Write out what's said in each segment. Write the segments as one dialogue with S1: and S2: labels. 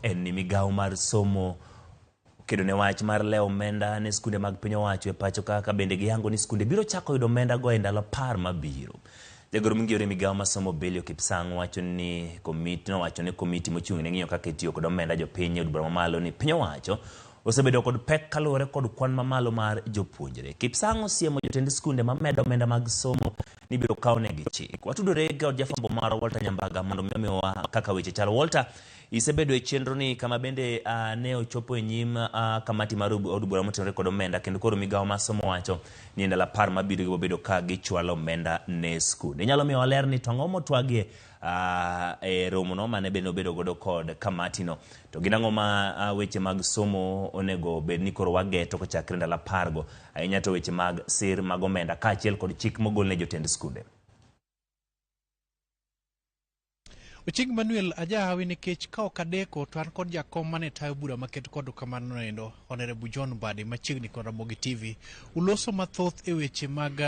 S1: En ni migawo mar somo okedo ne wach mar lewo omenda ne skunde mag piny owacho e pacho ka bende giyango ni skunde biro chako yudo omenda go e ndalo 10 mabiro. Jagoro mingiyore migawo mar somo Belio Kipsang wacho ni komiti nowacho ni komiti mochung' ne ng'iyo kaka itiyo kod omenda jopiny e od bura mamalo ni piny owacho osebedo kod pek kaluwore kod kwan mamalo mar jopuonjre. Kipsang osiemo jotend skunde mamedo omenda mag somo ni ibiro kawnegi chik. Watudore kod jafwambo marwa Walter Nyambaga mondo mi omiwa kaka weche chalo. Walter, isebedo e chenro ni kama bende ne ochopo e nyim kamati mar od bura motenore kod omenda kendo koro migawo mar somo wacho ni e ndalo 10 mabiro gibiro bedo ka gichwalo omenda ne skunde. Inyalo miyo waler ni to ang'o motwagie e romono mane bende obedo godo kod kamati no. To gin ang'o ma weche mag somo onego bed ni koro wageto kochakre ndalo 10 go ahinya to weche mag sir mag omenda kaachiel kod chik mogol ne jotend skunde.
S2: Ochieng Manuel ajahawi nikech ka ok adeko to an kod jakom mane tayo bura maket kod kamano endo Honorable John Mbadi machiegni kod Ramogi TV. Uloso mathoth e weche mag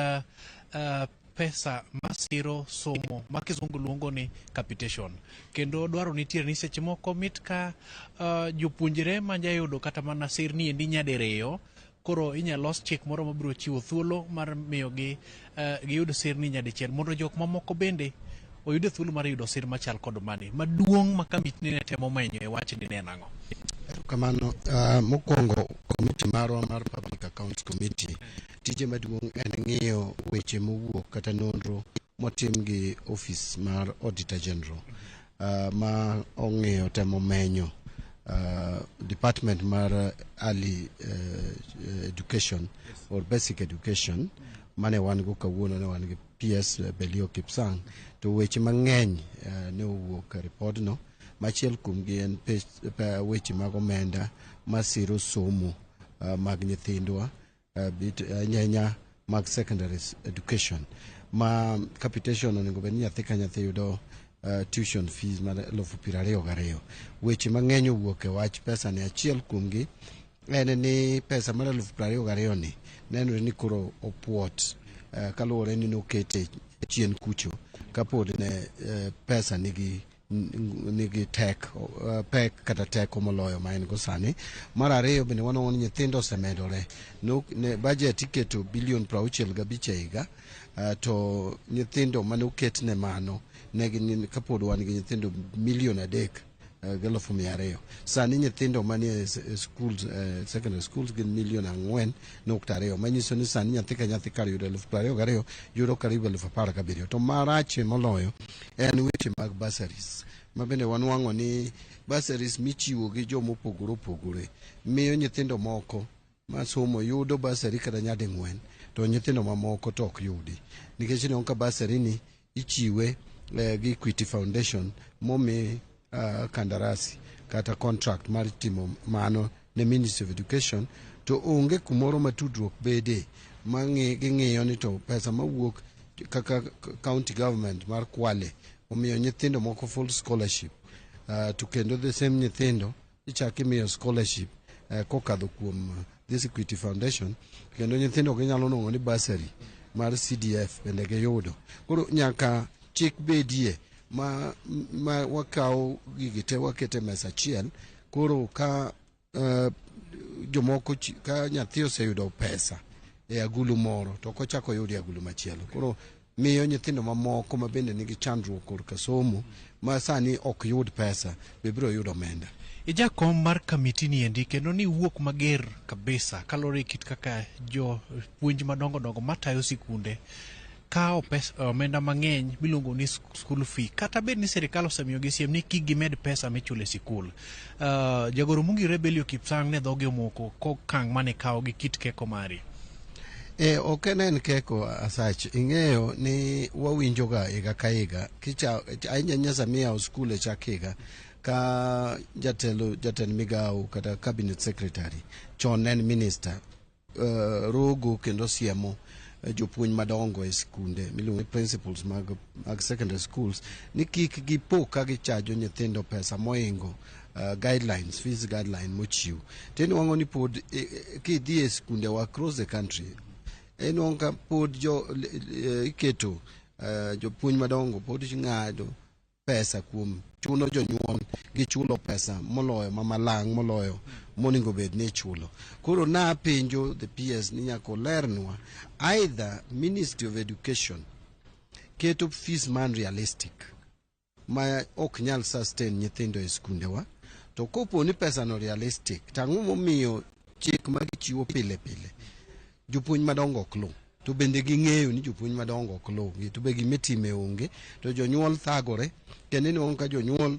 S2: pesa masiro somo ma kizungu luongo ni capitation. Kendo dwaro nitiere ni seche moko mit ka jopuonjre ma jayudo kata mana sirni endi nyadiriyo koro inyalo los chik moro mabiro chiwo thuolo mar miyogi giyud sirni nyadichiel mondo jok mamoko bende oyud thuolo mar yudo sir machal kod mani. Maduong' ma kamiti ne temo menyo e wachni ne en ang'o?
S3: Erokamano. Mokwongo komiti marwa mar Public Accounts Committee tije maduong' en ng'iyo weche mowuok kata nonro motim gi ofis mar Auditor General ma ong'iyo temo menyo department mar early education or basic education mane wan go kawuono ne wan gi PS Belio Kipsang to weche mang'eny ne owuok e ripodno. Machiel kuomgi en weche mag omenda masiro somo mag nyithindwa ahinya mag secondary education ma capitation onego bed ni nyathi ka nyathi yudo tuition fees mar 22,000. Weche mang'eny owuok e wach pesa ni. Achiel kuomgi en ni pesa mar 22,000 ni nenore ni koro opuot kaluwore ni nokete chien kucho kapod ne pesa nigi tek pek kata teko moloyo ma en go sani. Mar ariyo bende wanwang'o ni nyithindo osemedore. Ne budget iketo bilion 65 e higa to nyithindo mane oket ne mano ne gin kapod wan gi nyithindo milion 3.2 million. Sani nyithindo manie schools, secondary schools gin milion 4.2, manyiso ni sani nyathi ka nyathi kar yudo 22,000 yudo karibu 17,000. To marache moloyo en weche mag bursaries ma bende wanwang'o ni bursaries michiwo gi jomopogore opogore miyo nyithindo moko masomo yudo bursary kata nyading'wen to nyithindo mamoko to ok yudi nikech ineno ka bursary ni ichiwe gi Equity Foundation momi kandarasi kata contract mar timo mano ne Ministry of Education to onge kumoro ma tudruok bede ma ging'iyo ni to pesa mawuok kaka county government mar Kwale omiyo nyithindo moko full scholarship to kendo the same nyithindo ichak imiyo scholarship kokadho kuom this Equity Foundation kendo nyithindo ginyalo nwang'o ni bursary mar CDF bende giyudo. Koro nyaka chik bedie ma wakawo gigi te wakete e mesa achiel. Koro ka jomoko ka nyathi oseyudo pesa e agulu moro to ok ochak oyud e agulu machielo. Koro miyo nyithindo mamoko ma bende nigi chandruok korka somo ma sani ok yud pesa be biro yudo omenda.
S2: Ijakom mar kamiti ni endi kendo ni wuok mager kabisa kaluwore gi kit kaka jopuonj madongo dongo matayo sikunde kawo pesa omenda mang'eny miluongo ni school fee kata bed ni sirikal osemiyogi siem ni kik gimed pesa michulo e sikul. Jagoro mongirore Belio Kipsang ne dhoge omoko kokang' mane kawo gi kit keko mari.
S3: E, ok en keko asach. Ing'eyo ni wawinjoga higa ka higa kicha ahinya ahinya sama iyawo skul e chak higa ka jatelo jatend migawo kata cabinet secretary chon ne en minister rogo kendo siemo jopuonj madongo e skunde miluongo ni principals mag secondary schools ni kik gipo ka gichajo nyithindo pesa moingo guidelines, fees guideline mochiw. To inwang'o ni pod kidhi e skundewa across the country inwang'o ka pod jo iketo jopuonj madongo pod ng'ado pesa kuom chuno jonyuol gi chulo pesa moloyo ma malang' moloyo monego bed ni ichulo. Koro napenjo the PS ni nyaka olernwa either Ministry of Education keto fees man realistic ma ok nyal sustain nyithindo e skundewa to kopo ni pesa no realistic to ang'o momiyo chik ma gichiwo pile pile jopuonj madongo ok luw to bende ging'eyo ni jopuonj madongo ok luw gi to be gimitime onge to jonyuol thagore kendo inwang'o ka jonyuol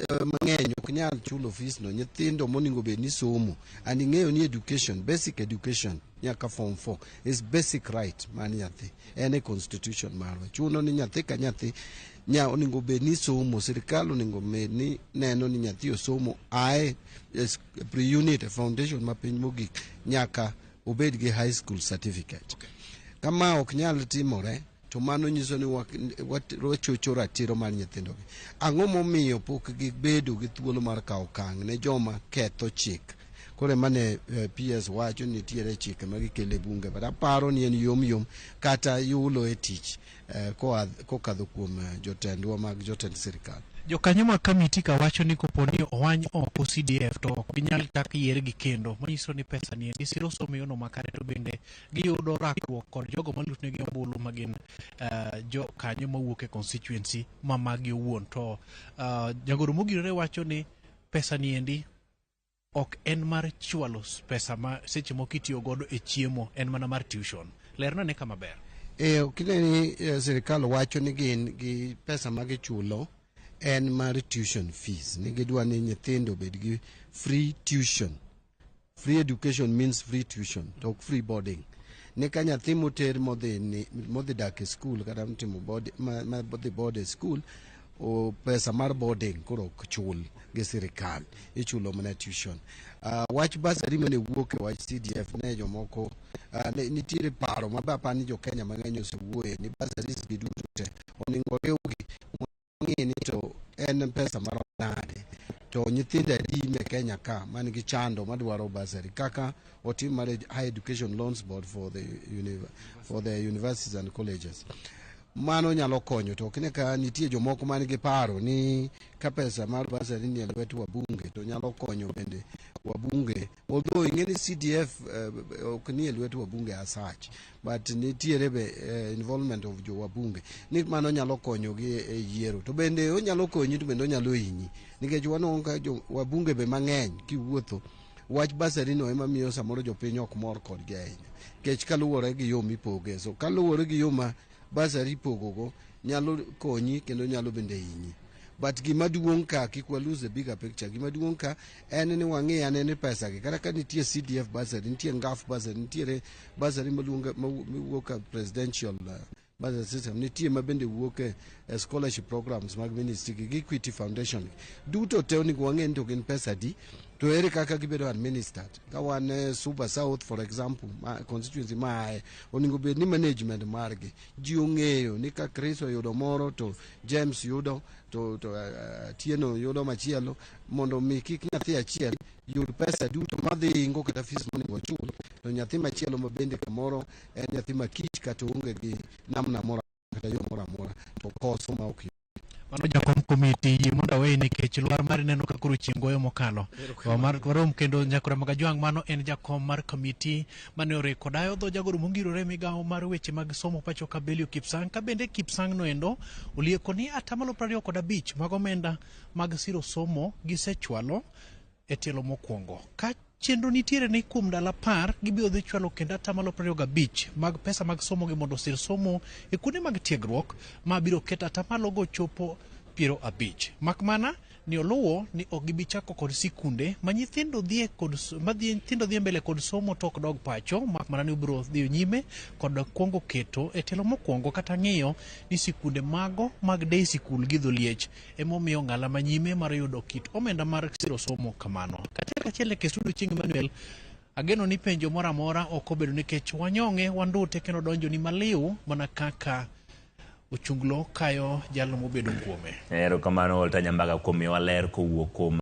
S3: mang'eny ok nyal chulo fees no nyithindo monego bed ni somo and ing'eyo ni education basic education nyaka form 4 is basic right mar nyathi en e constitution marwa chuno ni nyathi ka nyathi nya onego bed ni somo sirikal onego bed ni neno ni nyathi osomo ae pre-unit e foundation ma piny mogik nyaka obed gi high school certificate okay. Kama ok nyal timore to mano nyiso ni wachocho ratiro mar nyithindogi. Ang'o momiyo pok gibedo gi thuolo mar kawo okang' ne joma ketho chik? Koro ema ne PS wacho ni nitiere chike ma gikelo e bunge, but aparo ni en yom yom kata yulo e tich kokadho kuom jotendwa mag jotend sirikal.
S2: Jokanyo mag kamiti ka wacho ni kopo ni owany oko CDF to ok ginyal chak yiergi kendo, manyiso ni pesa ni endi siro somo e yono makare to bende giyudo rakruok kod jogo malutnegi ombulu magin jokanyo mawuok e constituency ma magi owuon. To jagoro mogirore wacho ni pesa ni endi ok en mar chwalo pesa ma seche moko itiyo godo e chiemo, en mana mar tuition. Lerna ne kama ber.
S3: Ok ine ni sirikal wacho ni gin gi pesa ma gichulo en mar tuition fees. Ni gidwa ni nyithindo obed gi free tuition. Free education means free tuition, to ok free boarding. Ni ka nyathi moter modhi dak e school kata motimo board, ma modhi board e school, o pesa mar boarding koro ok chul gi sirikal, ichulo mana tuition. Wach bursary mane wuok e wach CDF ne jomoko ne, nitiere paro ma be aparo ni jo Kenya mang'eny osewuoye ni bursaries gi duto te onego riwgi ng'i ni to en pesa marom nade to nyithindo adi me Kenya ka man gi chando madwaro bursary kaka otim mar Higher Education Loans Board for the universities and colleges. Mano nyalo konyo to ok ne ka nitie jomoko man gi paro ni ka pesa mar bursary ni e lwet wabunge to nyalo konyo bende wabunge, although ing'e ni CDF ok ni e lwet wabunge as such, but nitiere be involvement of jo wabunge ni mano nyalo konyo gi e yiero to bende onyalo konyi to bende onyalo hinyi nikech wanwang'o ka jo wabunge be mang'eny kiwuotho wach bursary no ema miyo samoro jopiny ok mor kodgi ahinya nikech kaluwore gi yo mipoge. So kaluwore gi yo ma bursary ipogogo nyalo konyi kendo nyalo bende hinyi. But gima duong' ka kik wa lose the bigger picture. Gima duong' ka en ni wang'i ane ni pesa gi kata ka nitie CDF bursary, nitie NGAAF bursary, nitiere bursary maluongo mawuok e presidential bursary system, nitie ma bende wuok e scholarship programs mag ministry gi Equity Foundation. Duto te onego wang'e ni to gin pesa adi to ere kaka gibedo administered. Ka wan Suba South, for example, ma, constituency maaye, onego bed ni management margi ji ong'eyo ni ka Chris oyudo moro to James yudo to Atieno yudo machielo mondo mi kik nyathi achiel yud pesa duto madhi ingo kata fees monego ochul to nyathi machielo ma bende kamoro en nyathi makich kata onge gi namna moro kata yo moro amora to koso ma ok.
S2: Mano jakom komiti, yie mondo aweyi nikech lwar mari neno ka koro chieng' goyo mokalo. Warom kendo nyakora Magajwang'. Mano en jakom mar komiti mane oriko dayo dho jagoro mongirore migawo mar weche mag somo pacho ka Belio Kipsang', ka bende Kipsang' noendo olieko ni 25% mag omenda mag siro somo gisechwalo e tielo mokwongo. Ka chenro nitiere ni kuom ndalo 10 gibiro dhi chwalo kendo 25% mag pesa mag somo gi mondo osir somo e kuonde mag tiegruok ma biro keto atamalo go chopo 50. Mak mana ni oluwo ni ok gibi chako kod sikunde ma nyithindo dhie kod ma nyithindo dhie mbele kod somo to ok dog pacho, mak mana ni obiro dhi nyime kod kuongo keto e tielo mokwongo kata ng'iyo ni sikunde mago mag day sikul gi dholiech emomiyo ng'ala manyime mar yudo kit omenda mar siro somo kamano. Kachiel kachiel e Kesudu Chieng' Emmanuel, ageno ni penjo moro amora ok obedo nikech wanyong'e wandute kendo donjo ni maliw mana kaka ochunglo kayo jalno mobedo kuome.
S1: Erokamano Walter Nyambaga kuom miyowa ler kowuok kuom